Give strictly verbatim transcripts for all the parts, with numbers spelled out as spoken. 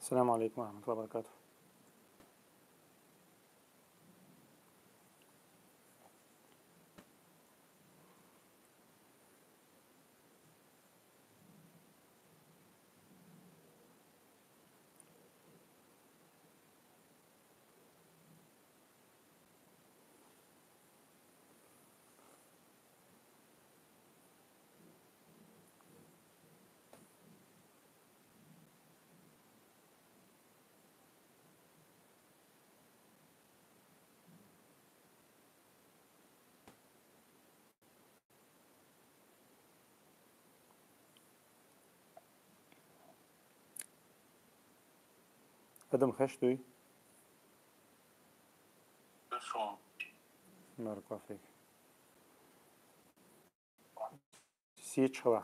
السلام عليكم ورحمة الله وبركاته. Адам, хеш дуй? Хорошо. بارك الله فيك. Сеть хила.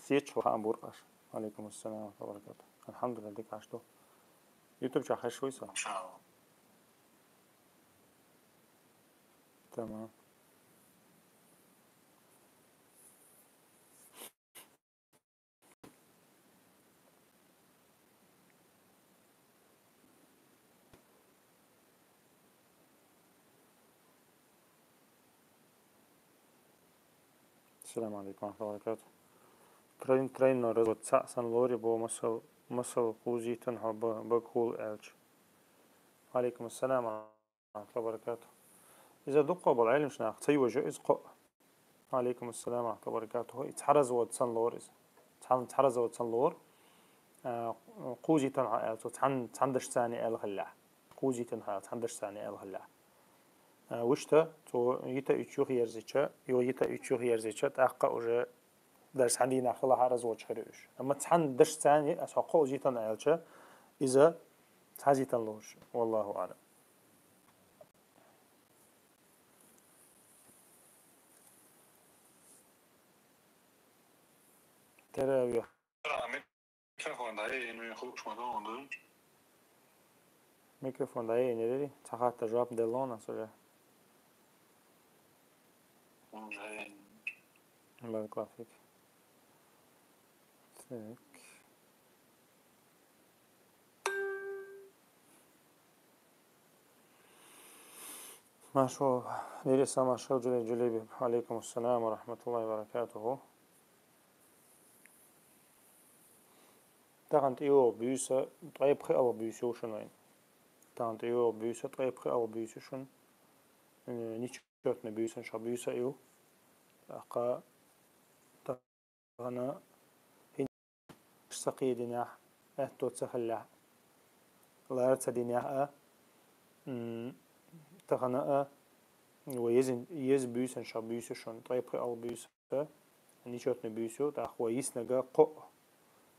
Сеть хила, буркаш. وعليكم السلام ورحمة الله وبركاته. الحمد لله, дика хеш ду. YouTube чу хеш вуй со? Иншаллах. Тамам. السلام عليكم ورحمة الله وبركاته. Тройн-, тройной развод цаӀ санна лорий бо масал, масал кхузийтан хьо ба-, бага хул аьлча. وعليكم السلام ورحمة الله وبركاته. Иза дукха бола Ӏилмаш нах ца йожа иза кхоъ. وعليكم السلام ورحمة الله وبركاته. И цхьа развод санна лора иза. Цхьан-, цхьа развод санна лора. А, кхузийтан хьо аьлча, цхьан-, цхьан дашца аьлла хилалехь. Кхузийтан хьо аьлча, цхьан дашца аьлла хилалехь. А, вуштта, цо йита уьч юхаерзача, йо йита уьч юхаерзача, тӀаккха уже даже цхьан дийнахьа хилахь разводаш хир уж. Амма цхьан дашца, аз хьо кхоъ зийтан аьлча, иза цхьа зийтан луш. والله أعلم. Таравих. Микрофон дӀаяйина, хӀуш ма догӀун ду. Микрофон дӀаяйина, рери? Цхьа хаттар жоп деллон ас уже. М, дӀаяйина. بارك الله فيك. Так. Маршо, дирес а маршо, Джулей Джулейби. وعليكم السلام ورحمة الله وبركاته. Тахан тӀейогӀу буьйса, ткъе пхи алгӀа буьйса ю шун вайн. Тахан тӀейогӀу буьйса, ткъе пхи алгӀа буьйса ю шун. Э, нечётный буьйсан шо буьйса ю. ТӀаккха тахана хӀинца сакхийдинехь, аьтто ца хиллехь, лара ца динехь а, м, тахана а, ва еза, еза буьйсан шо буьйса ю шун, ткъе пхи алгӀа буьйса. Нечётный буьйса ю, тӀаккха ва йиснарг кхоъ.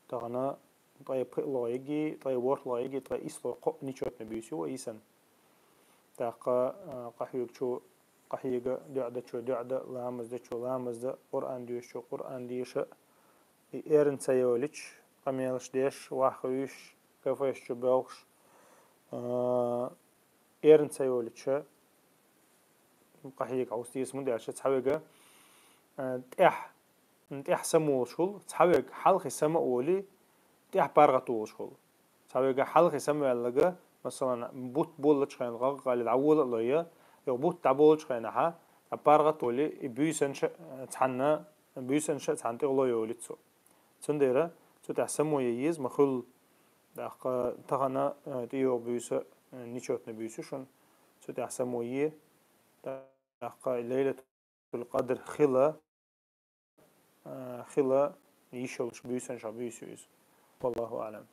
Тахана ткъе пхиъ лоьги, ткъе ворхӀ лоьги, ткъе исс лоьги кхоъ нечётный буьйса ю ва йисан. ТӀаккха, а, къахьоьгучо къахьега, дуӀа дечо дуӀа да, ламаз дечо ламаз да, Къуръан доьшучо Къуръан деша. И эрна ца йолуьйтуш, къамелаш деш, ваха вуьйш, кафеш чу боьлхуш, а, эрна ца йолуьйтуш, къахьега хьовса деза, хӀунда аьлча цхьаверг, а, тӀехь, тӀехь самаволуш хуьлу, цхьаверг хьалхе сама а волий, тӀехь паргӀатволуш хуьлу. Цхьаверг хьалхе самаваьлларг, масалан, бутт боллучу хенахь гӀаггӀа гӀали дӀавола а лой, юха бутт дӀаболлучу хенахь, паргӀатволий, и буьйсанаш а цхьанна, буьйсанаш а цхьанна тӀе лой йолуьйту цо. Цундела цу тӀехь само ян еза ма хуьлу. ТӀаккха тахана, э, тӀейогӀу буьйса, э, нечётный буьйса ю шун. Цу тӀехь само е. ТӀаккха Лайлатул Къадр хила, э, хила йиш йолуш буьйсанаш а буьйса ю иза. والله أعلم.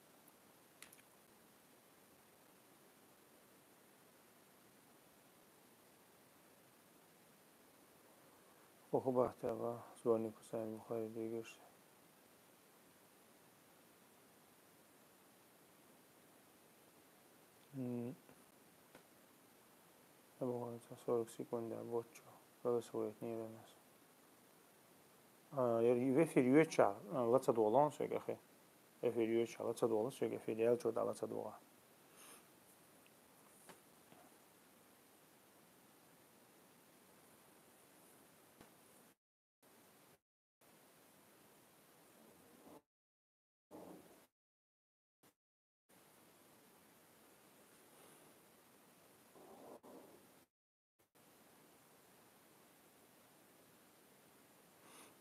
Оха бахьтаба, сборник Хусайн Бухари дигаш. М. Абу Ханса сорок секунд а боччо. Голосовой нейронас. А, я в эфир йоьча, а, лаца долон шега хи. Эфир йоьча, лаца долон шега, эфир ялчо да лаца дола.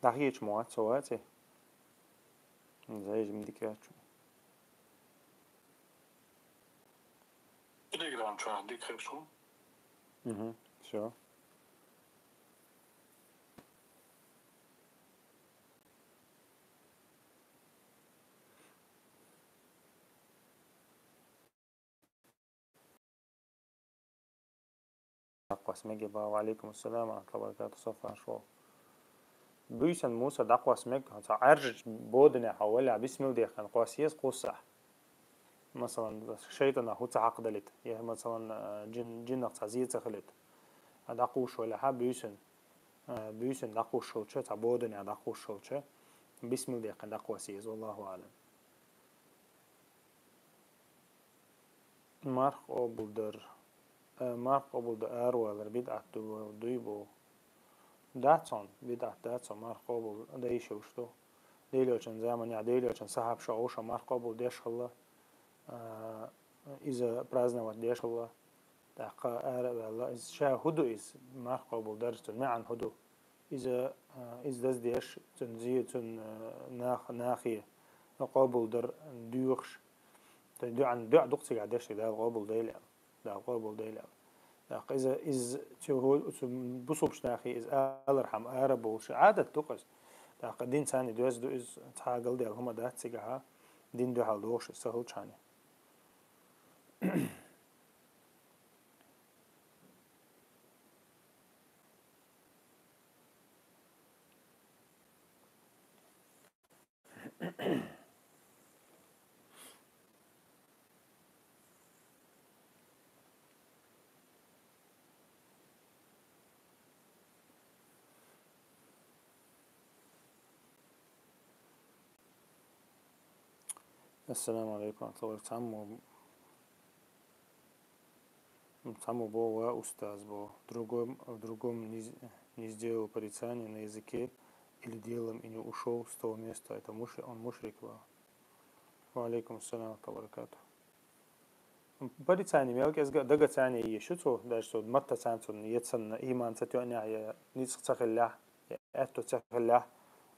дӀахийча ма вац, со ваций? Зайжа ма дика яц. Телеграм чу дика хир шу. Угу, всё. Дакъоса мегаргба. Ва алейкум ассалам ва рахматуллахи ва баракатух, Сафар шо. Буьйсан мусор дӀакхосса мег, цхьа Ӏаьржача боданехьа вале, бисмилла дехкан кхосса еза кхуссахь. Масалан, шайтӀанах хӀу ца хьакхадалийта, е, масалан, э, джин-, джиннах цхьа зе ца хилийта. А дӀакхувш валехьа буьйсан, э, буьйсан дӀакхувш хилча, цхьа боданехьа дӀакхувш хилча, бисмилла дехкан дӀакхосса еза, валлаху аълам. Марха къобалдар. Э, марха къобалдар аравалар бидӀат ду-, дуй бо? Дац хьона, бидӀат дац хьона, марха къобалдеш йиш йолаш ду. Даьла Элчан заманахь, Даьла Элчан сахьабаша, уж марха къобалдеш хилла, а, иза праздновать деш хилла. ТӀаккха ара а ваьлла, иза ша хӀу ду иза, марха къобалдар, цун маьӀна хӀу ду? Иза, а, иза даздеш, цун зе, цун, а, нах-, нахе къобалдар доьхуш. Тай дуьӀан, дуьӀа ду-кх цигахь деш, Дала къобалдойла аьлла. Дала къобалдойла аьлла. ТӀаккха иза, иза цу хӀу-, цу бусалба нахе иза алархьама ара болуш Ӏадат ду-кх иза. ТӀаккха динца цхьана доьзна ду иза, цхьа галдаьлла хӀума дац цигахьа, дина дуьхьал дохуш иза ца хилчахьана. Ассаламу алейкум ва рахматуллахи ва баракатух. Цхьаммо, цхьаммо бо ва устаз бо. В другом, в другом не с-, не сделал порицание на языке или делом и не ушёл с того места. Это муш-, он мушрик бо. Ва алейкум ассалам ва рахматуллахи ва баракатух. Порицание мел кӀезга а дагацане еш ю цо, даже цо маттацан цунна, е цунна иман ца тоьънехь, е ницкъ ца хиллехь, е аьтто ца хиллехь,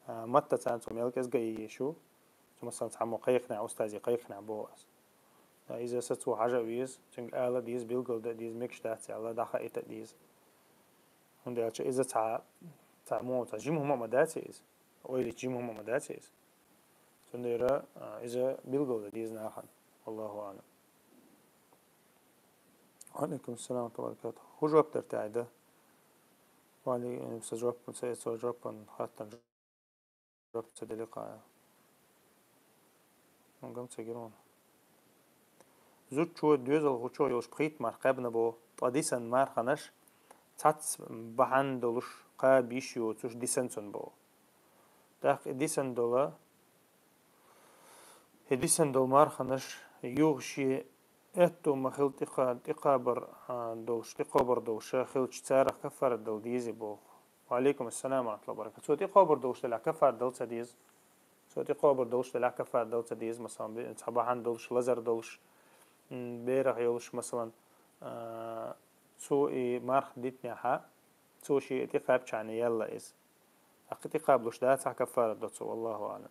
а, маттацан цо мел кӀезга а еш ю. Цо, масалан, цхьаммо кхайкхинехь, устазе кхайкхинехь боху ас. А, иза сацо хьажа а веза, цуьнга ала а деза, билгал дан а деза, мегаш дац аьлла, дӀахаийта а деза. ХӀунда аьлча иза цхьа, цхьа муха, цхьа жима хӀума а ма дац иза. Ойла йича жима хӀума а ма дац иза. Цундела, а, иза билгал дан деза нахана. Валлаху аълам. Ва алейкум ассалам ва баракатух. ХӀун жоп дара те айда? Ва алей-, сан жоп, сан, сан жоп, хаттан жоп ца дели кхая. Гам ца гира ван. Зудчо, доьзалхочо йолуш пхийтта марха кхаьбна бо, ткъа дисан марханаш цхьацца бахьана долуш кхаба йиш йоцуш дисан цунна бо. ТӀаккха и дисан дола, и дисан дола марханаш юха шен аьтто ма хила тӀекха-, тӀекхабар, а, долуш, тӀекхобар долуш хилча, царах каффарат дала дезий боху. Ва алейкум ассалам ва рахматуллахи ва баракатух. Цо тӀекхобар долуш делахь каффарат дала ца деза. Цо тӀекхобар долуш делахь каффарат дала ца деза, масалан, бе-, цхьа бахьана долуш, лазар долуш, м, берах йолуш, масалан, а, цо и марха дитинехьа, цо шен тӀекхаьбчахьана яьлла иза. ТӀаккха тӀекхаблуш дацахь, каффарат до цо, валлаху аълам.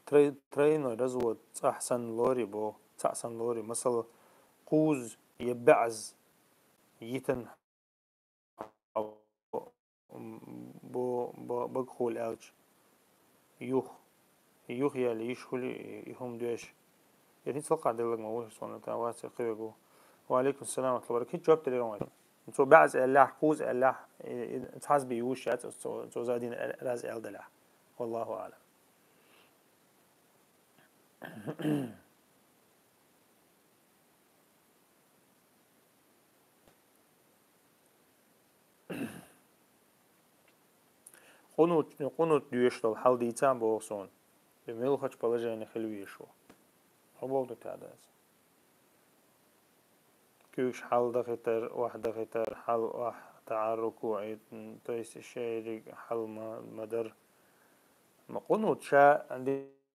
Трой-, тройной развод цӀахь санна лорий бо, цхьаъ санна лорий, масала, кхузза я баьӀазза йитина бо, бо, багахула аьлча, юха, юха яьлла йиш хуьлу и хӀума доьшуш. Я хӀинца лакхахь деллаг ма ву, суна тӀе вац кхевиг ву. Ва алейкум салам ва рахматуллахи ва баракатух. ХӀинца жоп делира вай. Цо баьӀазза аьллехь, кхузза аьллехь, и, и, цхьаъ бен юуш яц, цо, цо зӀе дина раз аьлла делахь. Валлаху аълам. Къунут, къунут доьшуш долу хьал дийца а боху суна. И муьлхачу положение хила везаш ву. ХӀун боху ду тӀаьхьа даза? Куьйгаш хьал дахийтар, охьа дахийтар, хьал охьа, таӀарруку, то есть шериг хьал ма, ма дар. Ма къунут ша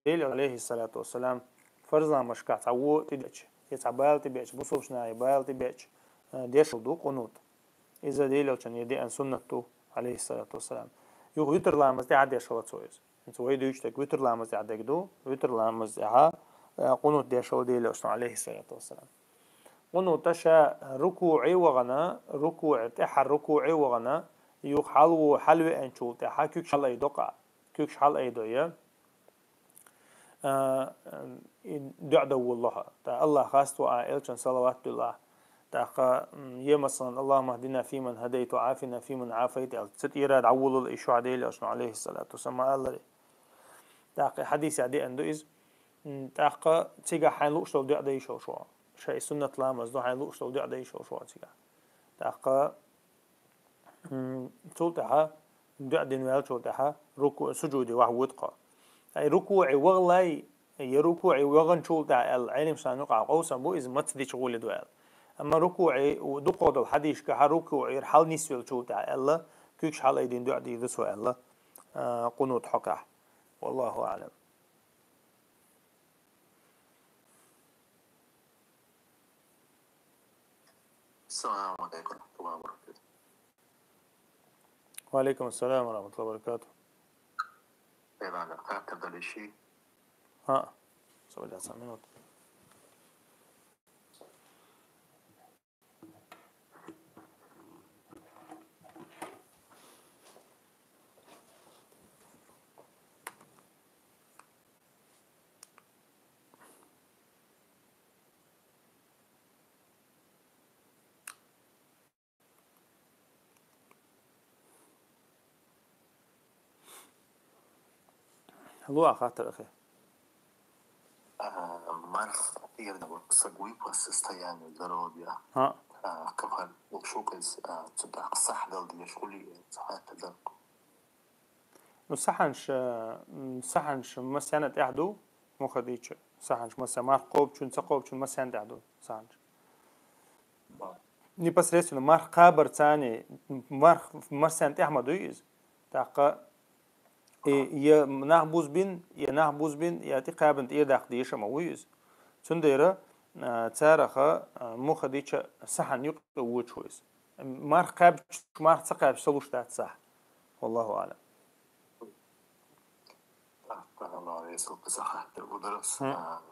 Дела, алейхиссалату вассалам, фарз ламазашкахь цхьа вон тӀебеача, я цхьа бала тӀебеача, бусалбачу нахе бала тӀебеача, э, дешал ду къунут. Иза Делан Элчанна деана суннат ду, алейхиссалату вассалам. Юха витр ламаз тӀехьа деш хилла цо иза. ХӀинца вай дуьйцу дерг витр ламаз тӀехьа дерг ду, витр ламаз тӀехьа, э, къунут деш хилла Делан Элчано, алейхиссалату вассалам. Къунута ша рукуӀе вахана, рукуӀе, тӀехьа рукуӀе вахана, юха хьалво-, хьалвеанчул тӀехьа куьгаш хьалайдо къа. Куьгаш хьалайдо я. А, и дуӀа дан волалу хьо. ТӀаккха Аллахь хаставу а, Элчан салават дуьллахь. ТӀаккха, м, е, масалан, «Аллахумма хӀдина фиман хӀадайт, ва Ӏафина фиман Ӏафайт», аьлла, цу тӀера дӀаволалу и шо Делан Элчано, алейхиссалату вассалам, ма аллара. ТӀаккха и хьадисехь деана ду иза. М, тӀаккха цигахь хьайна лууш долу дуӀа дан йиш йолуш ву. Шайн суннат ламаз ду, хьайна лууш долу дуӀа дан йиш йолуш ву цигахь. ТӀаккха М, цул тӀаьхьа, дуӀа дина ваьллачул тӀаьхьа, руку-, сужуде вахьа воьду кхо. Ай, рукуӀе вахалай, я рукуӀе ваханчул тӀаьхьа аьлла, Ӏелимашна юкъахь къовсам бу, иза маца дича гӀоле ду аьлла. Амма рукуӀе, у, дукхах долу хьадисашкахь рукуӀера хьалнисвеллачул тӀаьхьа аьлла, куьгаш хьалайдина дуӀа дийр ду цо аьлла, а, къунут хьокъехь. Валлаху аӀлам. السلام عليكم ورحمة الله وبركاته. Ва алейкум ассалам ва рахматуллахи ва баракатух. Эвана, хаттар далиши? Ха. Собаляса минут. Луа хаттар ахи. А, марх тӀера дан саг вуй по состоянию здоровья. ХӀаъ. А, кафар, шукайс, а, цу тӀаккха сахь дала дезаш хуьлий, ца хаттар дан. Ну, сахьанаш, м, сахьанаш массарна тӀехь ду, муха дийча. Сахьанаш масса-, марх кхобучун, ца кхобучун массарна тӀехь ду сахьанаш. Непосредственно марх кхабар царна, марх массарна тӀехь ма дуй иза. ТӀаккха и, я нах бузбина, я нах бузбина, я тӀекхаьбина тӀера даккха дезаш а ма вуй иза. Цундела, а, царах, а, муха дийча сахьан юкъе вочу ву иза. Марх кхаьбча, марх ца кхаьбча ца луш дац сахь. Валлаху аӀлам. ТӀаккха Аллахь Расул кхузахь хаттар бу дарас, хм, а,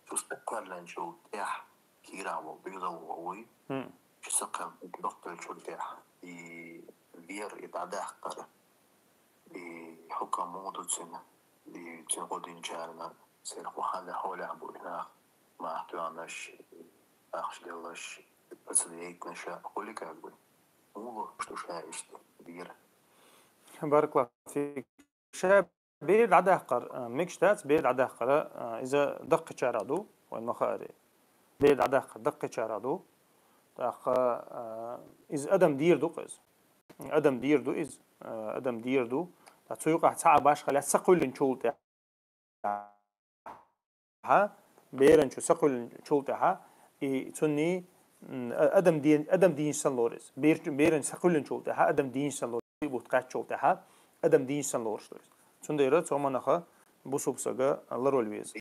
цу стаг кхоьллинчул тӀехь кийра волу дегӀалла вуй. Хм. Цу стаг кхоьллинчул тӀехь и вер, и дӀадаккхар, и хьукам муха ду цуьнан, и цуьнан гӀо динчарна, церан хӀун хьале хьолехь бу и нах, мах тоьхнарш, ахча делларш, пацан яйтинарш, хули как бы. Муха луш ду ша иштта вер? Баракаллаху фик. Ша бер дӀадаккхар, а, мегаш дац, бер дӀадаккхар, а, иза даккхийчарах ду, вайн ма хаара. Бер дӀадаккхар даккхийчарах ду. ТӀаккха, а, иза адам дийр ду-кх иза. Адам дийр ду иза, а, адам дийр ду. ТӀаккха цу юкъахь цхьа а башха лаьцна ца кхоьллинчул тӀехь. Хьа, беран чу ца кхоьллинчул тӀаьхьа, и цунний, м, а-, адам ден-, адам дийна санна лору иза. Бер-, беран чу ца кхоьллинчул тӀаьхьа, адам дийна санна лору иза. Бутт кхаьччул тӀаьхьа, адам дийна санна лоруш ду иза. Цундела цу хӀуманах бусулба сага ларвала веза.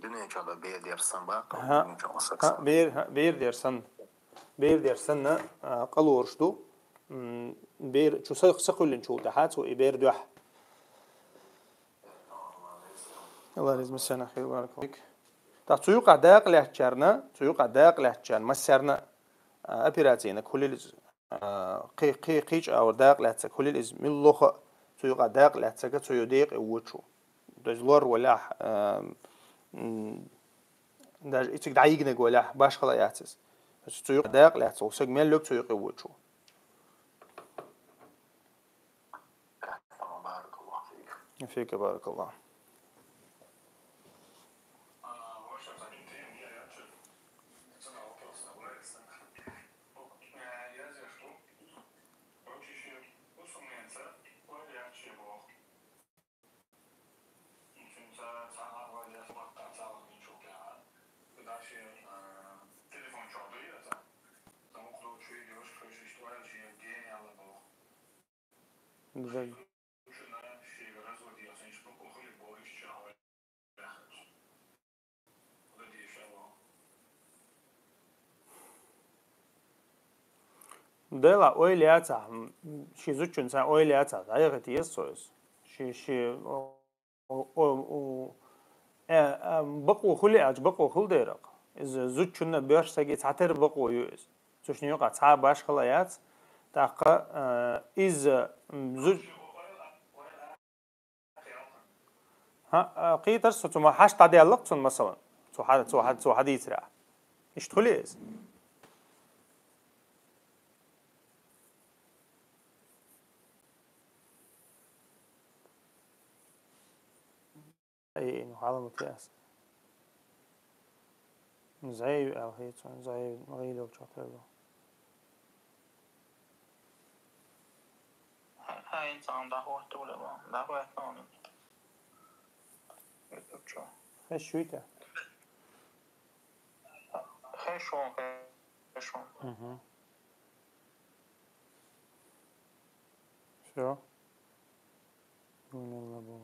Дуьнен чохь бер дер санна баккха, ха, дуьнен чохь аса ха, бер, ха, бер дер санна. Бер дер санна, а, къа лоруш ду. М, бер чу са-, ца кхоьллинчул тӀаьхьа цо и бер дуьхьа. Аллахь реза массарна хир, баракаллаху фик. ТӀаккха цу юкъахь дакъа лаьцначарна, цу юкъахь дакъа лаьцначарна массарна, а, операцина хуьлийла иза, а, кхи-, кхи-, кхечу агӀор дакъа лаьцнарг хуьлийла иза, мила лоха а цу юкъахь дакъа лаьцнарг цо йо декъе вочу. То есть лор валахь, а, м, даже и цига дӀайигнарг валахь, башхала а яц иза. Цу юкъахь дакъа лаьцна, саг мел йо цу юкъе вочу. Фика баракаллах. Дела ойла яцахь, м, ши зудчун цхьа ойла яцахь, дӀаяхийта еза цо иза. Ши, ши, о, о, о, о, э, э, бакъо хуьлу аьлча, бакъо хуьлу дерриг. Иза зудчунна боьрша саги цхьатера бакъо ю иза. Цу шинна юкъахь цхьа башхала яц. ТӀаккха, э, иза, м, зуд-, ХӀа, а, кхетар со, цу ма хьашт дӀадаьлла-кх цунна, масалан, цу хьа-, цу хьа-, цу хьадийцарехь. Иштта хуьлий иза? Э, ну, хьаламат яц. ЗӀе ю аьлла хета суна, зӀе ю гӀийла йолчохь тера ду. Хьайн цхьаьна дӀахӀоттавале ма, дӀахӀоттавале. Хеш шуьйта? Хеш вон, хеш вон. Мгм. Всё. Гумелла бу.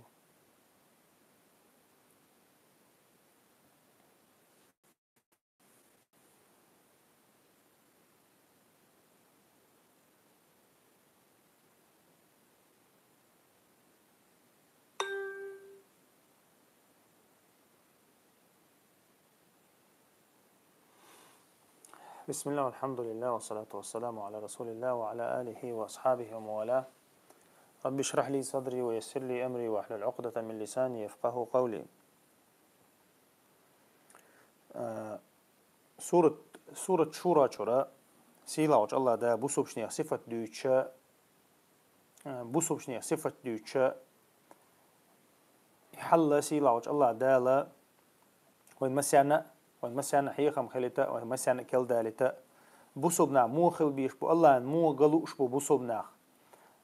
بسم الله والحمد لله والصلاة والسلام على رسول الله وعلى آله وأصحابه ومن والاه. رب اشرح لي صدري ويسر لي أمري واحلل عقدة من لساني يفقهوا قولي. Э, сурат, сурат Шура чура сийлахьчу Аллах Дала бусулбчунех сифат дуьйцуша, э, бусулбчунех сифат дуьйцуша, хьалла сийлахьчу Аллах Дала вайн массарна, вайн массарна хьехам хилийта, вайн массарна кел далийта, бусулба нах муха хила безаш бу, Аллахьна муха ган лууш бу бусулба нах,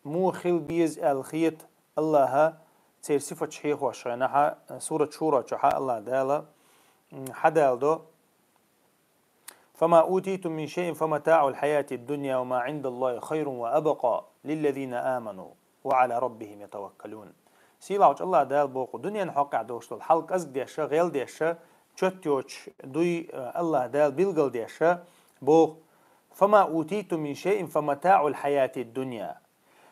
муха хила беза аьлла хета Аллахьа, церан сифаташ хьехош хенахьа, сурат Шура чохьа Аллах Дала, м, хьадалдо: «فما أوتيتم من شيء فمتاع الحياة الدنيا وما عند الله خير وأبقى للذين آمنوا وعلى ربهم يتوكلون». Сийлахьчу Аллах Дала боху, дуьненан хьокъехь долуш долу хьал кӀезиг деша, гӀел деша, чот йоцуш дуй, э, Аллах Дала билгал деша, боху: «فما أوتيتم من شيء فمتاع الحياة الدنيا».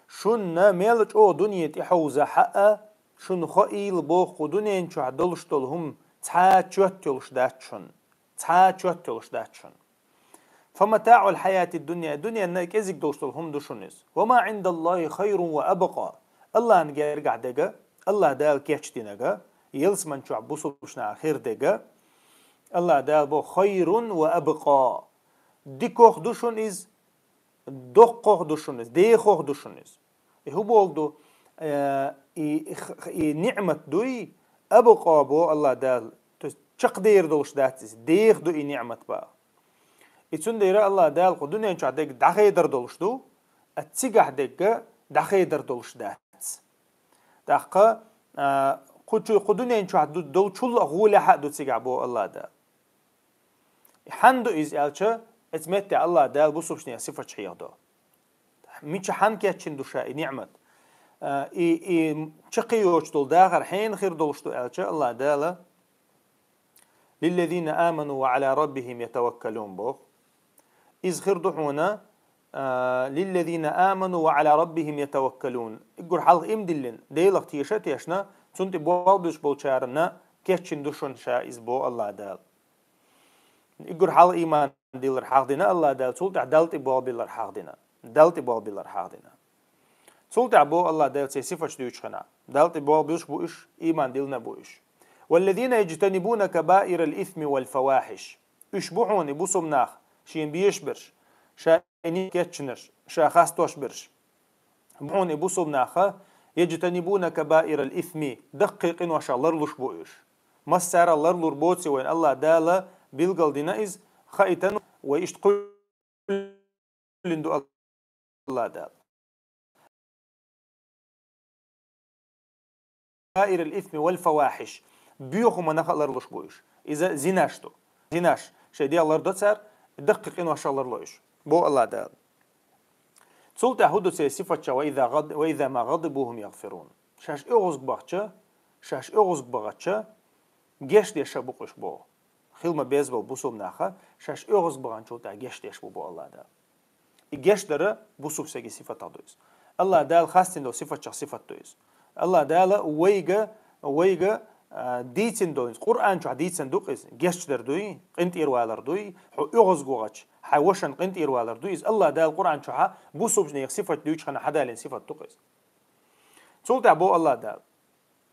Шунна мел чӀогӀа дуьне тӀехьовза хьаъа, шуна хоийла боху, кху дуьнен чохь долуш долу хӀума цхьа а чот йолуш дац шуна. Цхьа а чот йолуш дац шуна. «فمتاع الحياة الدنيا», дуьненна кӀезиг долуш долу хӀума ду шуна иза. «وما عند الله خير وأبقى». Аллахьна гергахь дега, Аллах Дала кечдинага, ялсаман чохь бусулбчу наха хир дега, Аллах Дала боху: «خير وأبقى». Дикох ду шуна иза, доккхох ду шуна иза, дехох ду шуна иза. И хӀун боху ду, э, и, и х-, и ниъмат дуй, абкъа боху Аллах Дала, то есть чекхдер долуш дац иза, деха ду и ниъмат боху. И цундела Аллах Дала кху дуьнен чохь дерг дӀахедар долуш ду, а цигахь дерг дӀахедар долуш дац. ТӀаккха, а, кху чу-, кху дуьнен чохь ду-, долчул а гӀолехьа а ду цигахь боху Аллах Дала. Хьанна ду иза аьлча, эцу метте Аллах Дала бусулбчунех сифаташ хьехадо. Мича хьанна кечйина ду ша и ниъмат? А, и, и чаккхе йоцуш долу дахар хьенан хир долуш ду аьлча, Аллах Дала: «للذين آمنوا وعلى ربهم يتوكلون», боху. Иза хир ду хьуна, а, «للذين آمنوا وعلى ربهم يتوكلون». Уггар хьалха иман диллина, Делах теша а тешна, цунна тӀе болх буьсуш болчарна кечйина ду шуна ша иза, боху Аллах Дала. Уггар хьалха иман диллар хьахдина Аллах Дала, цул тӀаьхьа Далла тӀе болх биллар хьахдина. Далла тӀе болх биллар хьахдина. Цул тӀаьхьа боху Аллах Дала церан сифаташ дуьйцучу хенахь: Далла тӀе болх буьсуш бу уьш, иман диллина бу уьш. «والذين يجتنبون كبائر الإثم والفواحش». Уьш бу хьуна и бусулба нах, шена безаш берш, ша и ниъмат кечйинарш, ша хастош берш. Бу хьуна и бусулба наха: «يجتنبون كبائر الإثم», даккхий къиношах ларлуш бу уьш. Массара а ларлур боций вайна, Аллах Дала билгал дина иза, хаийтина вай иштта кхоьллина ду Аллах Дала. «كبائر الإثم والفواحش». Боьха хӀуманах а ларлуш бу уьш. Иза зинаш ду. Зинаш шайн дегӀ лардо цара, даккхий къиношах ларло уьш, боху Аллах Дала. Цул тӀаьхьа хӀун ду церан сифаташ: «وإذا غض-، وإذا ما غضبوا هم يغفرون». Шаьш оьгӀазгӀа бахча, шаьш оьгӀазгӀа бахча, геч деш а бу-кх уьш, боху. Хила ма безза болу бусулба наха, шаьш оьгӀазгӀа баханчул тӀаьхьа геч деш бу, боху Аллах Дала. гешт дар бусалба сага сифатах ду иза. Аллах Дала хастина долу сифатчех сифат ду иза. Аллах Дала вайга, вайга, а, дийцина долу иза. Къуръан чохь дийцина ду-кх иза. Гешт дар дуй, къинтӀера валар дуй, хьо оьгӀазгӀа вахча, хьайн вашан къинтӀера валар дуй иза. Аллах Дала Къуръан чохь бусалба нехан сифат дуьйцуш хьана хьадалийна сифат ду-кх иза. Цул тӀаьхьа боху Аллах Дала.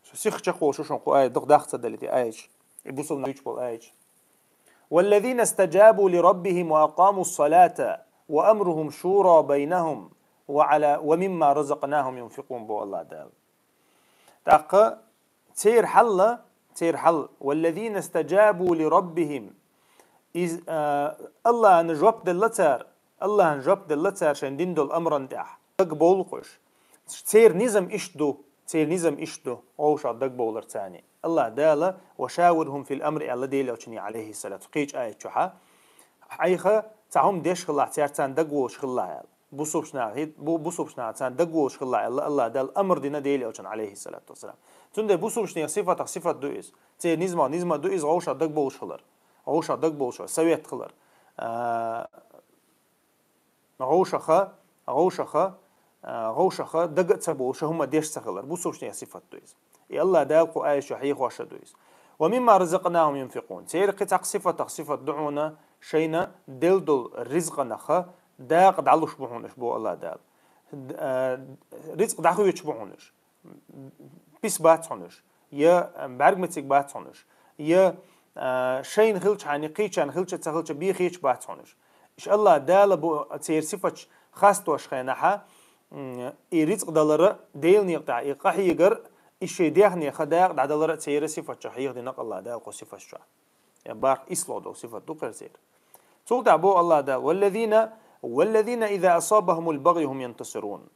Со сиха чекхволуш ву шуна кху аят, дукха даха ца далийта аяташ. И бусалба нах дуьйцуш болу аяташ. والذين استجابوا لربهم وأقاموا الصلاة وأمرهم شورى بينهم وعلى ومما رزقناهم ينفقون боху Аллах Дала. ТӀаккха церан хьал, церан хьал, والذين استجابوا لربهم. Из, а, Аллахьна жоп делла цара, Аллахьна жоп делла цара шайн дина долу амран тӀехь. Дагбовлу-кх уьш. Церан низам иштта ду, церан низам иштта ду, вовшах дагбовлар царний. Аллах Дала, وشاورهم في الأمر аьлла Делан Элчане, алейхиссалату, кхечу аят чохь. Хьайха цхьа хӀума деш хилахь, цаьрца царна дагволуш хилалахь аьлла. Бусалбачу наха, бу-, бусалбачу наха царна дагволуш хилалахь аьлла, Аллах Дала амр дина Делан Элчане, алейхиссалату вассалам. Цундела бусалбачу нехан сифатах сифат ду иза. Церан низамах низам ду иза, вовшах дагбовлуш хилар. Вовшах дагбовлуш хилар, совет хилар. А, вовшаха, вовшаха, а, вовшаха дага а ца бовлуш, хӀума деш ца хилар. Бусалбачу нехан сифат ду иза. И Аллах Дала кху аят чохь хьехош а ду иза. ومما رزقناهم ينفقون. Церан кхин цхьа сифатах сифат ду хьуна, шайна делла долу ризкъанаха дакъа дӀалуш бу хьуна уьш боху Аллах Дала. Д-, а, ризкъ дӀахоьцуш бу хьуна уьш. Пис бац хьуна уьш, я, а, бӀаьрг меттиг бац хьуна уьш, я, а, шайна хилча хьайна, кхечарна хилча, ца хилча, бен хеташ бац хьуна уьш. Иштта Аллах Дала бу церан сифаташ хастош хенахь, м, и ризкъ далар а, Делан некъа тӀехь и къахьегар а, и шайн дегӀ нехан дакъа дӀадалар а церан сифатчохь хьехдина-кх Аллах Дала кху сифатчохь. Я барх исло долу сифат ду-кх церан. Цул тӀаьхьа боху Аллах Дала: والذين، والذين إذا أصابهم البغي هم ينتصرون.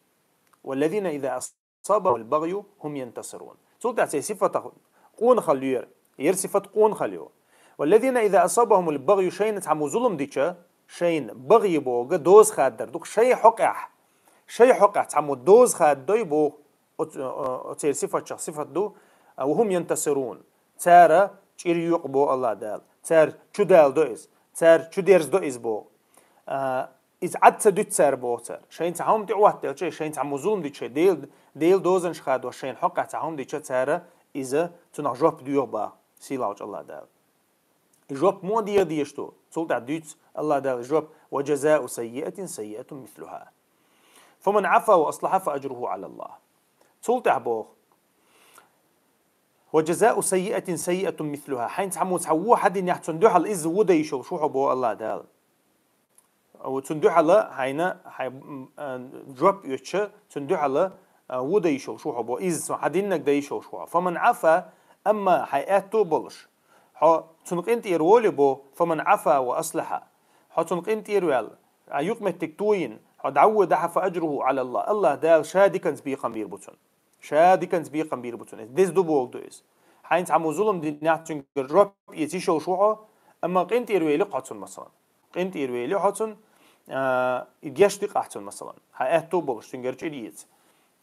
والذين إذا أصابهم البغي هم ينتصرون. Цул тӀаьхьа церан сифатах къонахалла ю яра. Яра сифат къонахалла ю. والذين إذا أصابهم البغي, шайна цхьаммо зулам дича, шайна, багъи боху, доза хаддар ду-кх, шайн хьокъехь. Шайн хьокъехь цхьаммо доза хаддой боху, оц-, о-, о-, церан сифатчех сифат ду, а, وهم ينتصرون. Цара чӀир йоькъу боху Аллах Дала. Цара чудалдо иза. Цара чудерзадо иза боху. А, иза Ӏад ца дуьту цара боху цара. Шайна цхьа хӀума тӀе Ӏоттаделча, шайна цхьаммо зулам дича, Дел-, Делан дозанаш хадош шайна хьокъехь цхьа хӀума дича, цара иза цунах жоп доьху боху сийлахьчу Аллах Дала. И жоп муха деха дезаш ду? Цул тӀаьхьа дуьйцу Аллах Дала жоп: وجزاء سيئة سيئة مثلها. فمن عفا وأصلح فأجره على الله. Цул тӀаьхьа боху: وجزاء سيئة سيئة مثلها. Хьайна цхьаммо цхьа вон хьадинехь, цунна дуьхьал изза вон дан йиш йолуш ву хьо боху Аллах Дала. Цунна дуьхьал хьайна, хьайн, м, а, жоп оьцуш, цунна дуьхьал, а, вон дан йиш йолуш ву хьо боху. Изза цунна хьадиннарг дан йиш йолуш ву хьо. فمن عفا, амма хьайн аьтто а болуш, хьо цунна къинтӀера волий боху, فمن عفا وأصلح. Хьо цунна къинтӀера ваьлла, а, юкъаметтиг тойина, хьо дӀавоьдахь, فأجره على الله. Аллах Дала ша диканца бекхам бийр бу цунна. Ша диканца бекхам бийр бу цунна. Иза деза ду боху ду иза. Хьайна цхьаммо зулам динехь, цуьнгара жоп эца йиш йолуш ву хьо, амма къинтӀера велий хьо цунна, масалан. КъинтӀера велий хьо цунна, а, и гешт ди-кх ахь цунна, масалан. Хьан аьтто а болуш, цуьнгара чӀир эца.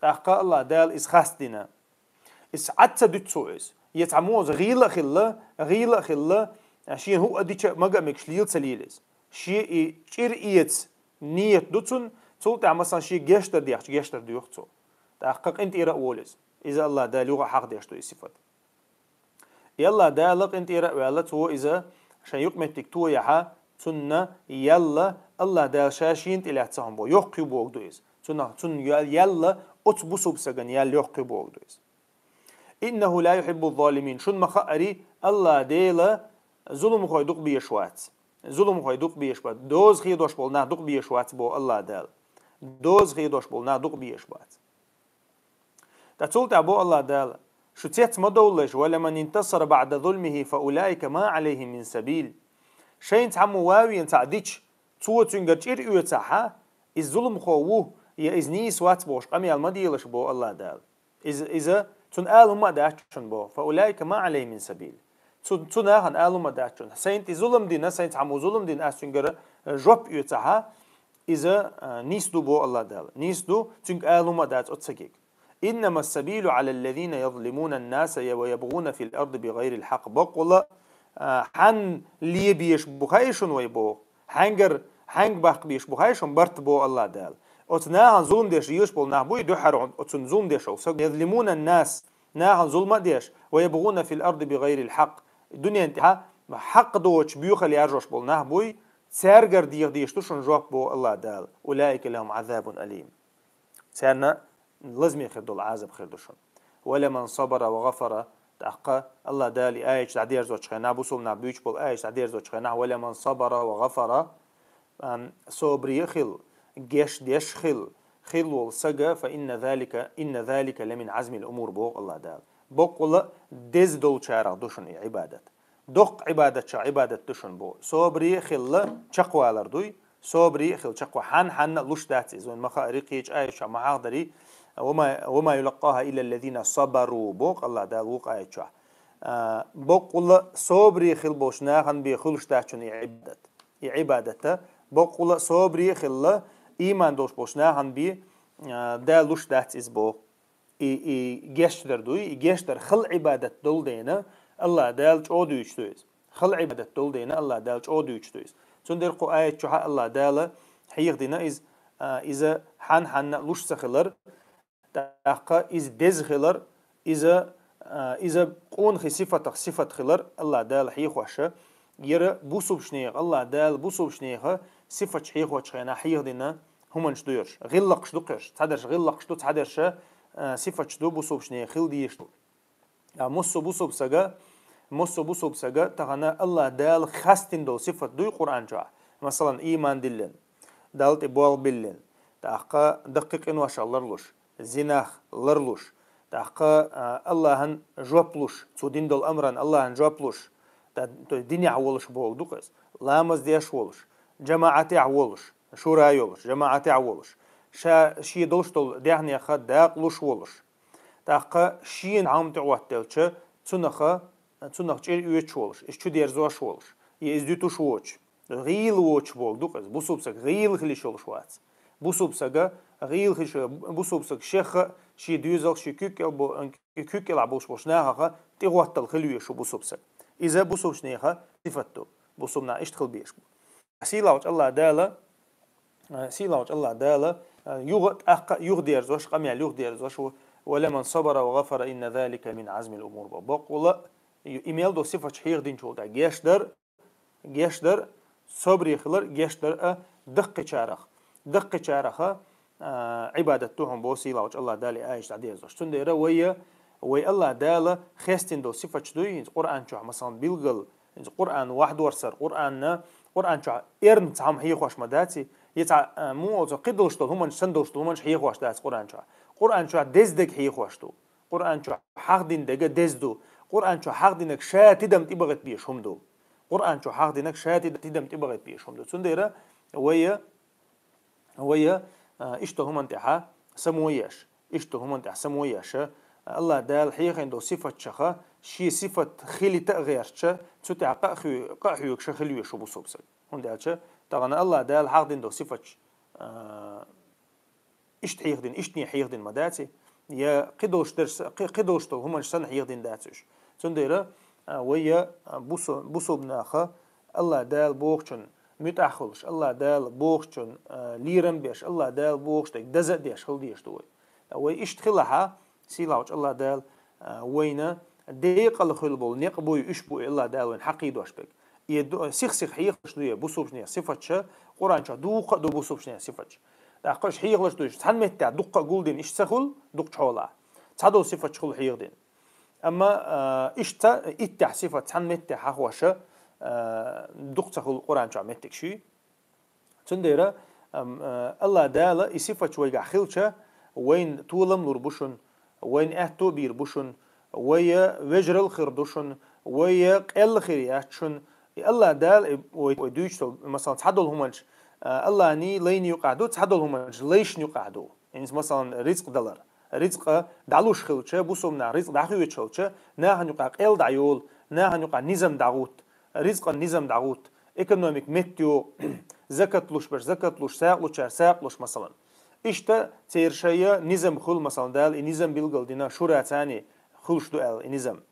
ТӀаккха Аллах Дала иза хастдина. Иза Ӏад ца дуьту цо иза. Я цхьаммо иза гӀийла а хилла, гӀийла а хилла, а, шена хӀуъа дича а мага а мегаш лела ца лела иза. Шен и чӀир эца ният ду цунна, цул тӀаьхьа, масалан, шен гешт дар дехча, гешт дар доьху цо. ТӀаккха къинтӀера а волу иза. Иза Аллах Дала юха а хьахдеш ду и сифат. И Аллах Дала къинтӀера а ваьлла, цо иза шайн юкъаметтиг тояхь, цунна ял а, Аллах Дала ша шена тӀе лаьцна хӀума боху, йоккха ю боху ду иза. Цунах, цунна ял, ял а оцу бусалба стагана ял йоккха ю боху ду иза. إنه لا يحب الظالمين. Шуна ма-хаъара, Аллах Дела зуламхой дукха безаш вац. Зуламхой дукха безаш бац. Доза хедош болу нах дукха безаш вац боху Аллах Дала. Доза хедош болу нах дукха безаш бац. Ткъа цул тӀаьхьа боху Аллах Дала: шу цец ма довлалаш, ولمن انتصر بعد ظلمه فأولئك ما عليهم من سبيل. Шайна цхьаммо ван вена цхьаъ дича, цо цуьнгара чӀир оьцахь, иза зуламхо ву, я иза нийса вац бохуш къамел ма делаш боху Аллах Дала. Иза, иза, цунна ала хӀума а дац шуна боху. فأولئك ما عليهم من سبيل. Цу, цу нахана ала хӀума а дац шуна. Сайна тӀе зулам дина, сайна цхьаммо зулам дина, ас цуьнгара, э, жоп оьцахь, иза, э, нийса ду боху Аллах Дала. Нийса ду, цуьнга ала хӀума а дац оцу стагега. إنما السبيل على الذين يظلمون الناس ويبغون في الأرض بغير الحق. Баккъала, э, хьан лебеш бу хаий шуна вай боху? Хьаьнгара, хьанга баккха безаш бу хай шуна барт бо Аллах Дала. Оцу нахана зулам деш йилаш болу нах буй, дуьххьара оцунна зулам деш олу саг. Язлимуна нас, нахана зулма а деш, ва ябгъуна фил арди бигъайрил хьакъ. Дуьнен тӀехьа хьакъ доцуш боьхал яржош болу нах буй, цаьргара деха дезаш ду шуна жоп бо Аллах Дала. Улаика лахум азабун алим. Царна лазаме хир долу Ӏазап хир ду шуна. Ва ламан сабара ва гъафара, тӀаккха Аллах Дала и аяташ дӀадерзочу хенахь, бусулба нах буьйцуш болу аяташ дӀадерзочу хенахь, ва ламан сабара ва гъафара, ам, собаре а хилла, геч деш а хилла, хилла волу сага, фа инна залика, инна залика ламин азмил умур боху Аллах Дала. Боккъала деза долчарах ду шуна и Ӏибадат. Доккха Ӏибадатчех Ӏибадат ду шуна боху. Собаре а хилла чекхвалар дуй, собаре а хилла чекхва-, хьан-хьанна а луш дац иза. Вайн ма хаъара кхечу аяташкахь ма хьахдарий, ва ма, ва ма юлаккъаха илла ллазина сабару, боху Аллах Дала вукху аяташкахь. А, боккъала собаре хилла болчу нахана бен хуьлуш дац шуна и Ӏибадат. И Ӏибадата боккъала собаре а хилла, ийман долуш болчу нахана бен, а, Дала луш дац иза боху. И, и гечдар дуй, и гечдар хала Ӏибадат долу дена, Аллах Дала чӀогӀа дуьйцуш ду иза. Хала Ӏибадат долу дена, Аллах Дала чӀогӀа дуьйцуш ду иза. Цундела кху аят чохь а Аллах Дала хьехадина иза, а, иза хьан-хьанна а луш ца хилар, тӀаккха иза деза хилар, иза, а, иза къонахий сифатах сифат хилар Аллах Дала хьехоша, яра бусулбачу нехан, Аллах Дала бусулбачу нехан сифаташ хьехочу хенахь хьехадина хӀуманаш ду ерш. ГӀиллакхаш ду кхерш. Цхьадерш гӀиллакхаш ду, цхьадерш, а, сифаташ ду, бусулбачу нехан хила дезаш ду. А массо а бусулба сага, массо а бусулба сага тахана Аллах Дала хастина долу сифат дуй Къуръан чохь. Масалан, ийман диллина, Далла тӀе болх биллина, тӀаккха даккхий къиношах ларлуш, зинах ларлуш, тӀаккха, а, Аллахьан жоп луш, цо дина долу амран Аллахьан жоп луш, та-, то есть динехь волуш боху ду-кх иза, ламаз деш волуш, жамаӀатехь волуш, шура йолуш, жамаӀатехь волуш, ша шен долуш долу даьхнеха дакъа луш волуш. ТӀаккха шена хьалма тӀе гӀоттаделча, цунаха, цунах чӀир оьцуш волуш, иза чу дерзош волуш, я иза дуьтуш воцуш, гӀийла воцуш боху ду-кх иза. Бусулба саг гӀийла хила йиш йолуш вац. Бусулба сага гӀийла хила йиш, бусулба саг шех а, шен доьзалх, шен куьг кӀел бо-, куьг кӀелахь болуш болчу нахаха тӀе гӀоттал хила везаш ву бусулба саг. Иза бусулбачу нехан сифат ду. Бусулба нах иштта хила безаш бу. Сийлахьчу Аллах Дала, а, сийлахьчу Аллах Дала, а, юха, тӀаккха юха дерзош, къамел юха дерзош ву, «Ва ламан сабара ва гъафара инна залика мин азмил умур» бо. Боккъала, ю-, и мел долу сифаташ хьехадинчул тӀаьхьа гечдар, гечдар, собаре хилар, гечдар а даккхичарах. Даккхичараха, а, Ӏибадат ду хьуна бо сийлахьчу Аллах Дала и аяташ дӀадерзош. Цундела вай, вай Аллах Дала хестина долу сифаташ дуй, хӀинца Къуръан чохь, масалан, билггал, хӀинца Къуръан вахьдорсар, Къуръанна, Къуръан чохь эрна цхьа хӀума хьехош ма дац, я цхьа, а, муха оцу кхидолуш долу хӀуманаш, сан долуш долу хӀуманаш хьехош дац Къуръан чохь. Къуръан чохь деза дег хьехош ду. Къуръан чохь хьахдина дега деза ду. Къуръан чохь хьахдинарг ша тидам тӀебахийта безаш хӀума ду. Къуръан чохь хьахдинарг ша тида-, тидам тӀебахийта безаш хӀума ду. Цундела вай, вай, а, иштта хӀуманна тӀехьа само еш, иштта хӀуманна тӀехьа само еш, Аллах Дала хьехийна долу сифатчаха, шен сифат хилийта а гӀерташ, цу тӀехь къа а хьоь-, къа а хьоьгуш хила везаш ву бусулба саг. ХӀунда аьлча тахана Аллах Дала хьахдина долу сифаташ, а, иштта хьехадина, иштта хьехадина ма дац, я кхидолуш дерш-, кхи-, кхидолуш долу хӀуманаш санна хьехадина дац уьш. Цундела, а, вай, а, бусу-, бусулба наха Аллах Дала бохучун муьтӀахь хуьлуш, Аллах Дала бохучун, а, лерам беш, Аллах Дала бохуш дерг деза а деш хила дезаш ду вай. Ткъа вай иштта хилахьа, сийлахьчу Аллах Дала, а, вайна декъала хуьлу болу некъ буй, уьш бу Аллах Дала вайна хьакхийдош берг. И ду-, сих-сих хьехалуш ду я бусулбачу нехан сифаташ, Къуръан чохь дуккха а ду бусулбачу нехан сифаташ. ТӀаккха уьш хьехалуш ду, уьш цхьана меттехь дуккха а гулдина, иштта ца хуьлу, дукха чхьолахь. Цхьа долу сифаташ хуьлу хьехадина. Амма, а, иштта иттех сифат цхьана меттехь хьахоша, а, дукха ца хуьлу Къуръан чохь меттиг шуьй. Цундела, ам, а, Аллах Дала и сифаташ вайгахь хилча, вайна толам лур бу шуна, вайна аьтто а бийр бу шуна, вай вежарал хир ду шуна, вай къелла хир яц шуна. И Аллах Дала, и вай, вай дуьйцуш долу, масалан, цхьадолу хӀуманаш, а, Аллахний, лайний юкъахь ду, цхьадолу хӀуманаш лайшна юкъахь ду. ХӀинца, масалан, рицкъ далар. Рицкъа дӀалуш хилча, бусулба наха рицкъ дӀахоьцуш хилча, нахана юкъахь къел дӀайолу, нахана юкъахь низам дӀагӀутту, рицкъан низам дӀагӀутту, экономика меттайогӀу, закат луш берш закат луш, сагӀа лучара сагӀа луш, масалан. Иштта церан шайн низам хуьлу, масалан, Дала и низам билгалдина, шура царний хуьлуш ду аьлла и низам.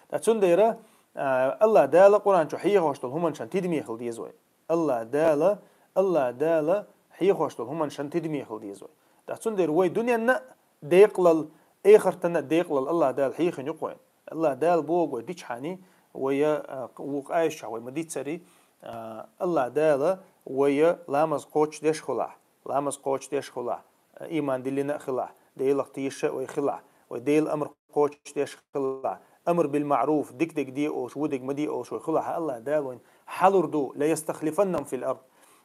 Ткъа цундела, а, Аллах Дала Къуръан чу хьехош долу хӀуманашна тидаме хила деза вай. АллахӀ Дала, АллахӀ Дала хьехош долу хӀуманашна тидаме хила деза вай. ТӀаккха цундела вай дуьненна а декъалалла, эхартана а декъалалла АллахӀ Дала хьехийна ю-кх вайна. АллахӀ Дала боху вай дичхьана, вай, а, вукху аятехь вай ма-дийццара, а, АллахӀ Дала вай ламаз кхочушдеш хилахь, ламаз кхочушдеш хилахь, а, ийман диллина а хилахь, Делах тешаш а вай хилахь, вай Делан амр кхочушдеш хилахь, амр бил маъруф, дика дерг де олуш, вон дерг ма де олуш вай хилахь, АллахӀ Дала вайна хьалур ду, ла ястахлифаннахум фил ард.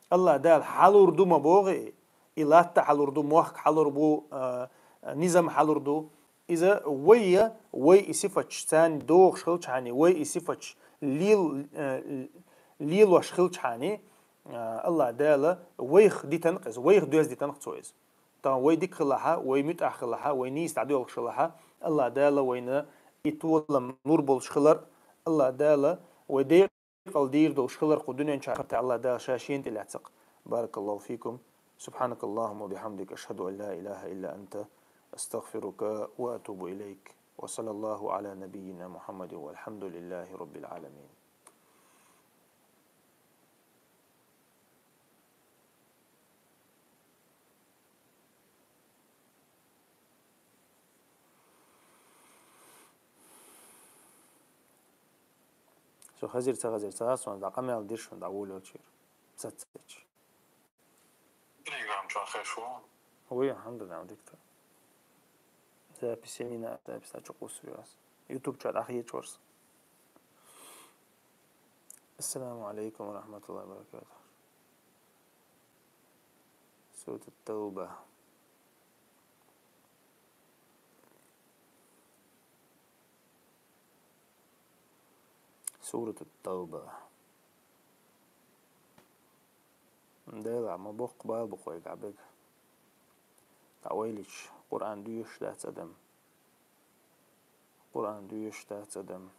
АллахӀ Дала хьалур ду ма боху и, и латта хьалур ду, мохк хьалур бу, а, а, низам хьалур ду. Иза вай, вай и сифаташ царна дохуш хилчхьана, вай и сифаташ лел-, э, лелош хилчхьана, э, АллахӀ Дала вайх дитина-кх иза, вайх доьзна дитина-кх Цо иза. Тахана вай дика хилахь, вай муьтӀахь хилахь, вай нийса дӀадоьлхуш хилахь, АллахӀ Дала вайна и толам нур болуш хилар, АллахӀ Дала вай де- кхалла дийр долуш хилар кху дуьнен чохь, АллахӀ Дала Ша Шена тӀе лаьцна-кх. بارك الله فيكم. سبحانك اللهم وبحمدك، أشهد أن لا إله إلا أنت، أستغفرك وأتوب إليك. وصلى الله على نبينا محمد، والحمد لله رب العالمين. Со хазир ца хазир ца, сон дӀа къамел дира шуна дӀаволавелчуьра. Саццача. Telegram чохь хеш ву? Вуй, алхьамдулиллахӀ, дика. Запись имена, запись а чу кхуссур ю ас. YouTube чохь дӀахьеча вара со. السلام عليكم ورحمة الله وبركاته. سورة التوبة. سورة التوبة. Дела, ма боккха бала бу-кх вайгахь берг. ДӀавайлича, Къуръан доьшуш дац адам. Къуръан доьшуш дац адам.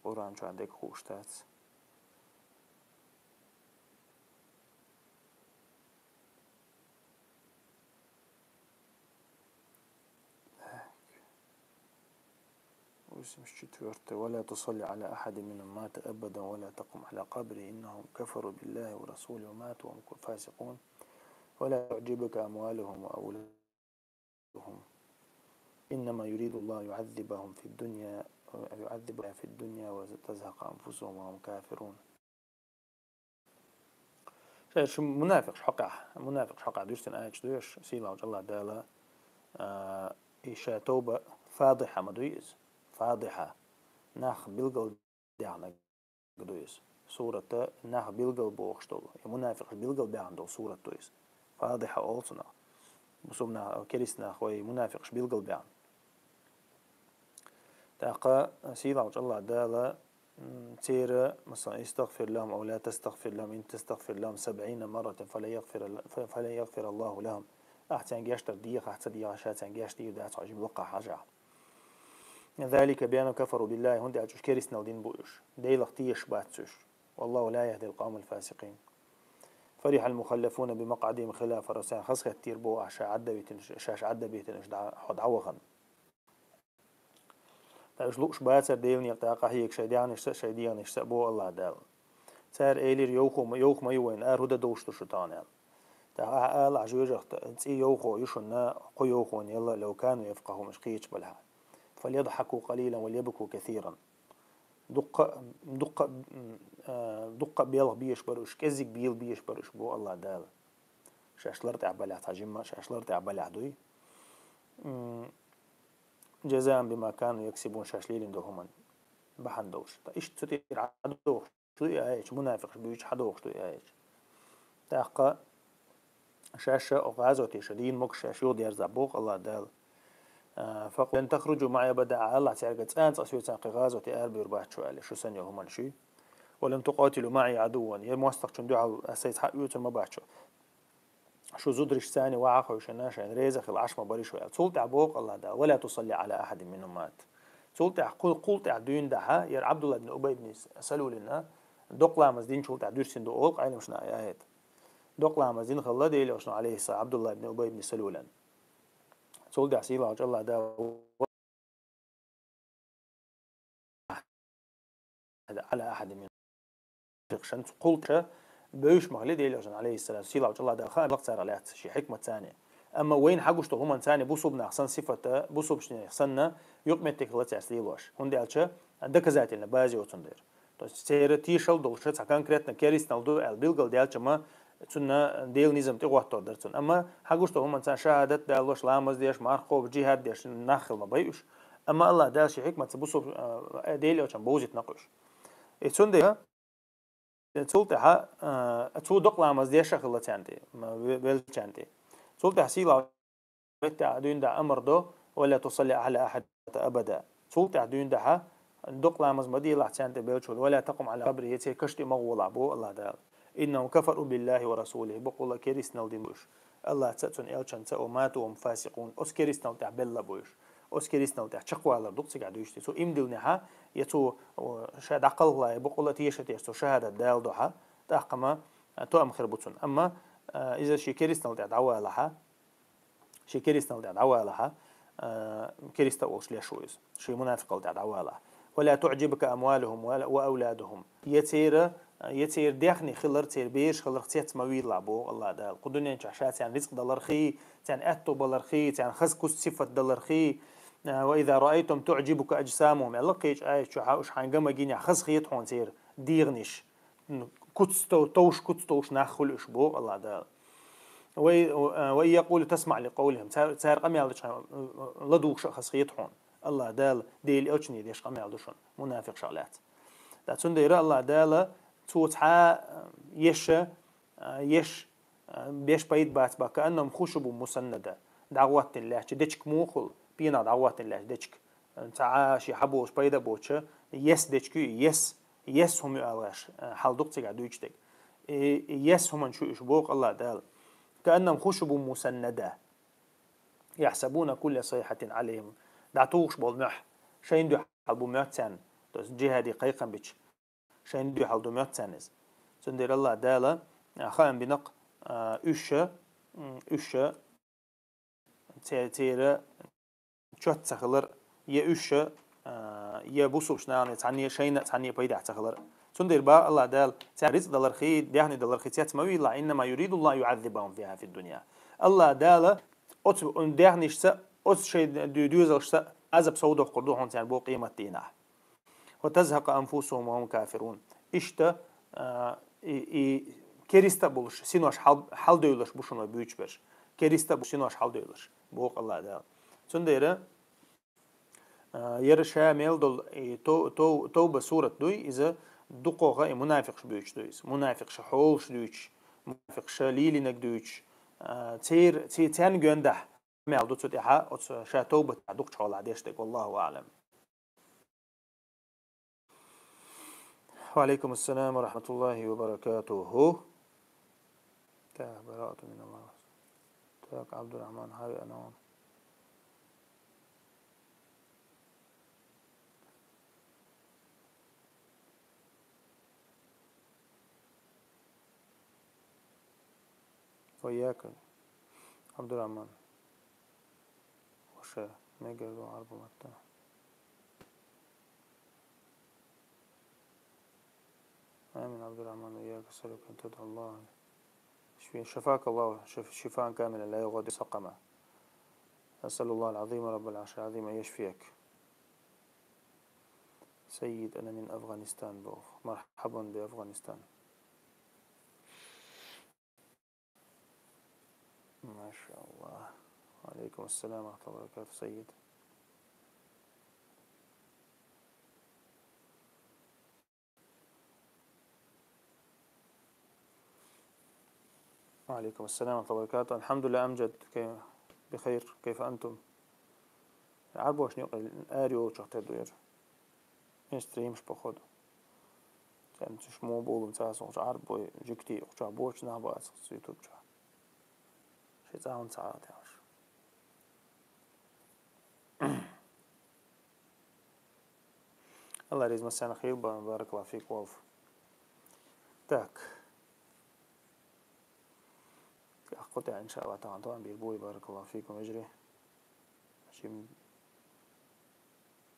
Къуръан чохь дерг хууш дац. Так. Восемьдесят четвёртый. ولا تصل على أحد منهم مات أبدا ولا تقم على قبره إنهم كفروا بالله ورسوله وماتوا وهم فاسقون. ولا تعجبك أموالهم وأولادهم. إنما يريد الله يعذبهم في الدنيا، يعذبهم في الدنيا وتزهق أنفسهم وهم كافرون. Ша шу мунафикъаш хьокъехь, мунафикъаш хьокъехь дуьстина аяташ ду уьш, сийлахьчу АллахӀ Дала, а, и ша Товба фадихьа ма дуй иза. Фадихьа. Нах билгал даьхнарг ду иза. Сурата нах билгал бохуш долу, и мунафикъаш билгал баьхна долу сурат ду иза. Фадихьа олу цунах. Бусулба нах, керист нах вай мунафикъаш билгал баьхна. ТӀаккха сийлахьчу АллахӀ Дала, м, церан, масалан, استغفر لهم أو لا تستغفر لهم إن تستغفر لهم سبعين مرة فلن يغفر، فلن يغفر الله لهم. Ахьа царна гечдар деха, ахьа ца деха, ша царна гечдийр дац хьо жима лакхахь хьажахь. ذلك بأنهم كفروا بالله، хӀунда аьлча уьш керистанал дина бу уьш. Делах тешаш бац уьш. والله لا يهدي القوم الفاسقين. فرح المخلفون بمقعدهم خلاف الرسول. Хазахеттера боху ахь ша Ӏадда витина, шаьш Ӏадда битина уьш дӀа-, хьо дӀавахана. Ткъа уьш лууш бацара Делан некъа тӀе къахьега шайн даьхнашца а, шайн дегӀанашца а, боху АллахӀ Дала. Цара элира: «Йовхо ма, йовха ма ю вайна, ара хӀун дан долуш ду шу тахана?» — аьлла. ТӀаккха ахьа ала ахь жоьжахатин: «ЦӀий йовхо ю шуна, кху йовхонел, لو كانوا يفقهون, уьш кхеташ балахь. فليضحكوا قليلا وليبكوا كثيرا». Дуккха а, дуккха а, м, а, дуккха а белха безаш бара уьш, кӀеззиг бела безаш бара уьш, боху АллахӀ Дала. Шаьш лар тӀехь балахь цхьа жимма, шаьш лар тӀехь балахь дуй. М, جزاء بما كانوا يكسبون, шаьш лелийна долу хӀуманна бахьана долуш. Ткъа иштта цу тӀера Ӏадохуш ду и аяташ, мунафикъаш буьйцуш хьадохуш ду и аяташ. ТӀаккха шаьш а гӀазоте шайн дийна могуш шаьш юхадерза боху АллахӀ Дала. А, فقل لن تخرجوا معي أبدا, Ахьа ала цаьрга: «ЦӀа а цкъа соьца кхин гӀазоте арабевр бац шу», — аьлла, шу санна йолу хӀуманаш ю. «ولن تقاتلوا معي عدوا», я мостагӀчунна дуьхьал сайца хьаоьцур ма бац шу. Шу зударшца а вахьа а хевшина, шайна реза а хилла Ӏаш ма бара шу аьлла. Цул тӀаьхьа боху АллахӀ Дала: «ولا تصل على أحد منهم مات». Цул тӀаьхьа кху-, кхул тӀаьхьа дуьйна дахьа, яра Ӏабдулла ибн Убай ибн Салулина, докъа ламаз динчул тӀаьхьа дуьрсина ду олу Ӏеламнаха аят. Докъа ламаз дина хилла Делан Элчано, Ӏалайхиссалам, Ӏабдулла ибн Убай ибн Салулина. Цул тӀаьхьа сийлахьчу АллахӀ Дала على أحد من، кхул тӀаьхьа бевзаш ма хилла Даьла Элчан, алейхиссалам, сийлахьчу Аллахьа Дала хаа бакъ царах лаьцна шен хьикматаца. Амма вайна хьагуш долу хӀуманца бусулба нах санна сифата, бусулбанех санна, юкъаметтиг хилла цаьрца лелош. ХӀунда аьлча доказательно база йоцун дера. То есть церан тешалла долуш цхьа конкретно керистанал ду аьлла билгалдаьлча ма, цунна Делан низам тӀе гӀоттор дара цунна. Амма хьагуш долу хӀуманца шахӀадат далош, ламаз деш, марха кхобуш, джихӀад деш нах хила ма бай уьш. Амма Аллахьа Дала шен хьикматца бусулба, а, Даьла Элчан бовзийтина-кх уьш. И цундела Цул тӀаьхьа, а, цо докъа ламаз деш а хилла царна тӀе, м, ве-, веллачарна тӀе. Цул тӀаьхьа сийлахь меттехь дуьйна дӀа амар до: «Ва ла тусалли Ӏала ахьадин абада». Цул тӀаьхьа дуьйна дӀа докъа ламаз ма делахь царна тӀе беллачул, «ва ла такъум Ӏала къабрихӀи», церан каш тӀе ма гӀолахь, боху Аллахьа Дала. «Иннахум кафару биллахӀи ва расулихӀи», бакъволла керистанал дина бу уьш. Аллахьца а, цуьнан элчанца а, «ва мату ва хум фасикъун», оцу керистанал тӀехь белла а бу уьш. Оцу керистанал тӀехь чекхвалар ду-кх цигахь дуьйцуш. Цо иман диллинехь, я цо, о, ша дӀакхалхале, бакъволла теша-теша цо шахӀадат даладо хьа, тӀаккха ма, а, тоам хир бу цунна. Амма, а, иза шен керистанал тӀехь дӀавалахь, шен керистанал тӀехь дӀавалахь, а, кериста а волуш леш ву иза. Шен мунафикъал тӀехь дӀавалахь. «Ва ла туӀжибка амвалухум ва ла, ва авладухум». Я церан, я церан даьхни хилар, церан бераш хиларх цец ма вийлалахь, боху Аллахьа Дала. Кху дуьнен чохь ша царна рицкъ далархий, царна аьтто балархий, царна хаза куц-сифат далархий. «Ва иза раайтум туӀжибка аджсамухум», аьлла кхечу аят чохь, уьш хьайна ган ма гинехь, хаза хета хьуна церан дегӀанаш. Куц тов-, товш, куц товш нах хуьлу уьш, боху Аллахьа Дала. «Ва, ва ин якъулу тасмаӀ ли къавлихӀим». Цара, цара къамел дечу хьайн, ладугӀуш а хаза хета хьуна. Аллахьа Дала Делан элчане деш къамел ду шуна, мунафикъашах лаьцна. Ткъа цундела Аллахьа Дала цо цхьа, а, еш, а, еш, а, беш пайда бац боху: «Кааннахум хушубун мусаннада». ДӀагӀоттина лаьттачу дечиг муха хуьлу, пенах дӀагӀоттина лаьттачу дечиг. Цхьа а шен хьан болуш пайда а боцуш, ес дечиг ю, ес, ес хӀума ю аьлла гӀаш, хьал ду-кх цигахь дуьйцуш дерг. И, и ес хӀуманаш ю уьш, боху Аллахьа Дала. «Кааннахум хушубун мусаннада. Яхьсабуна кулла сайхьатин Ӏалайхим». ДӀатухуш болу мохь. Шайна дуьхьал бу моьтту царна, то есть джихӀаде кхайкхам бича. Шайна дуьхьал ду моьтту царна иза. Цундела Аллахьа Дала, а, хаам бина-кх, а, уьш, м, уьш Це-, церан чот ца хилар, я уьш, а, я бусулбачу нахана цхьанне, шайна а цхьанне пайдехь ца хилар. Цундела боху Аллахьа Дала, царна рицкъ далархий, даьхни далархий цец ма вийлалахь: «Иннама юриду Аллаху юӀаззибахум бихӀа фид-дунья». Аллахьа Дала оцу даьхнашца, оцу шайн ду-, доьзалшца Ӏазап совдоккхур ду хьуна царна, боху, къематан дийнахь. «Ва тазхьакъа анфусухум ва хум кафирун». Иштта, а, и, и кериста а болуш, синош хьал-, хьалдевллаш бу шуна вай буьйцуш берш. Кериста а болуш, синош хьалдевллаш, боху Аллахьа Дала. Цундела, а, яра ша мел долу и то-, то-, Товба сурат дуй, иза дукхагӀа и мунафикъаш буьйцуш ду иза. Мунафикъаша хьолаш дуьйцуш, мунафикъаша лелийнарг дуьйцуш, а, цер-, ци-, царна гондахь, мел ду цу тӀехьа, оцу ша Товбатехь дукхачу хьолахь деш дерг, валлаху аӀлам. Ва алейкум ассалам ва рахматуллахи ва баракатуху. Так, бараату миналлах. Так, Абдурахман, хьави анон. Ва ийяка, Абдурахман. Ваша мегар ду Ӏарбу матта. آمين عبد الرحمن وإياك، أسألك أن تدعو الله شفي-، شفاك الله شف-، شفاء كاملا لا يغادر سقما. أسأل الله العظيم رب العرش العظيم أن يشفيك. سيد، أنا من أفغانستان، بوخ. مرحبا بأفغانستان. ما شاء الله. وعليكم السلام ورحمة الله وبركاته، سيد. وعليكم السلام ورحمة الله وبركاته. الحمد لله، أمجد. كي-، بخير. كيف أنتم؟ Ӏарбош некъ ари йолчух тера ду яра. Ин стримаш, походу. Царна цуьш мо болу ца сохьчу Ӏарбой, жуьгтий, кхучохь бочу нах бац цу ютуб чохь. Ши цӀа хӀунда ца Ӏа тӀехь уьш? Алла реза массарна хир ба-, баракаллаху фикум, Валф. Так. Ахкху тӀехь, иншааллаху таӀала, тӀом бийр бу, баракаллаху фикум, вежарий. Шим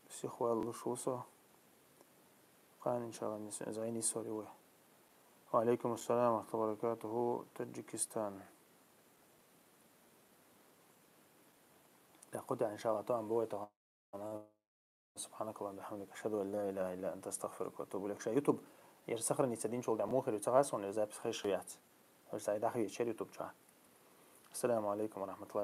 сихвал луш ву со. Кхана, иншааллаху, нис-, зайни сори вай. وعليكم السلام ورحمة الله وبركاته، Таджикистан. Да, кхы дийнахьа, иншаАллахӀ, тоам бу вай тахан. سبحانك اللهم وبحمدك، أشهد أن لا إله إلا أنت، أستغفرك وأتوب إليك. Ша YouTube ер сохраниться динчул дӀа муха хир ю ца хаьа суна, ер запись хезаш яц. Ер сай дахьа вечер YouTube чу. السلام عليكم ورحمة الله وبركاته.